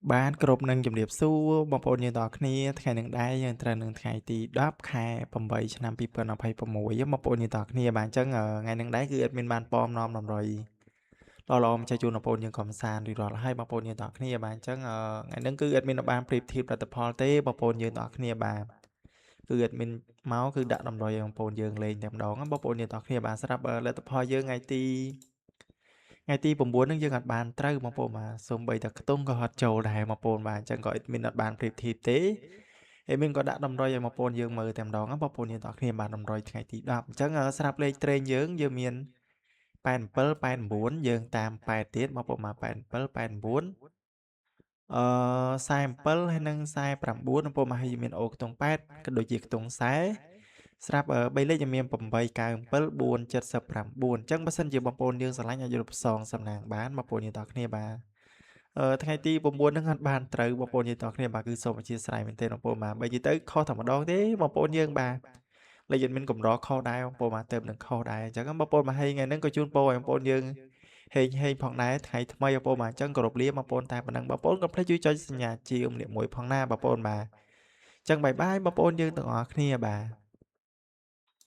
បាទគ្រប់នឹងជំរាបសួរបងប្អូនយើងទាំងអស់គ្នាថ្ងៃនឹងដែរយើងត្រូវនឹងថ្ងៃទី10ខែ8ឆ្នាំ2026បងប្អូនយើងទាំងអស់គ្នាបាទអញ្ចឹងថ្ងៃនឹងដែរគឺអត់មានបានប៉មនាំតម្រុយល្អល្អមកចែកជូនបងប្អូនយើងកំសាន្តរួចរាល់ហើយបងប្អូនយើងទាំងអស់គ្នាបាទអញ្ចឹងថ្ងៃនឹងគឺអត់មានបានប្រៀបធៀបលទ្ធផលទេបងប្អូនយើងទាំងអស់គ្នាបាទគឺអត់មានមកគឺដាក់តម្រុយឲ្យបងប្អូនយើងលេងតែម្ដងបងប្អូនយើងទាំងអស់គ្នាបាទស្រាប់លទ្ធផលយើងថ្ងៃទី9ហ្នឹងយើងអត់បានត្រូវបងប្អូនបាទសូម្បីតែខ្ទង់ក៏អត់ចូលដែរបងប្អូនបាទអញ្ចឹងក៏ admin អត់បានប្រៀបធៀបទេ admin ក៏ដាក់តម្រុយឲ្យបងប្អូនយើងមើលតែម្ដងបងប្អូនយើងទាំងអស់គ្នាបាទតម្រុយថ្ងៃទី10អញ្ចឹងស្រាប់លេខត្រេងយើងយើងមាន87 89យើងតាម8ទៀតបងប្អូនបាទ87 89អឺ47ហើយនិង49បងប្អូនបាទហើយមានអូខ្ទង់8ក៏ដូចជាខ្ទង់40ស្រាប់3លេខមាន8 97 479អញ្ចឹងបើសិនជាបងប្អូនយើងស្រឡាញ់អាចយកផ្សងសំណាងបានបងប្អូនយើងទាំងគ្នាបាទអឺថ្ងៃទី9ហ្នឹងអត់បានត្រូវបងប្អូនយើងទាំងគ្នាបាទគឺសូមអធិស្ឋានមែនទែនបងប្អូនបាទបើនិយាយទៅខុសតែម្ដងទេបងប្អូនយើងបាទលេខមានកម្រខុសដែរបងប្អូនបាទទៅនឹងខុសដែរអញ្ចឹងបងប្អូនមកហេថ្ងៃហ្នឹងក៏ជូនពរឲ្យបងប្អូនយើងហេងហេងផងដែរថ្ងៃថ្មីបងប្អូនបាទអញ្ចឹងគោរពលាបងប្អូនតែប៉ុណ្ណឹងបងប្អូនកុំភ្លេចជួយចុចសញ្ញាជាម្នាក់មួយផងណាបងប្អូនបាទអញ្ចឹងបាយបាយបងប្អូនយើងទាំងអស់គ្នាបាទ។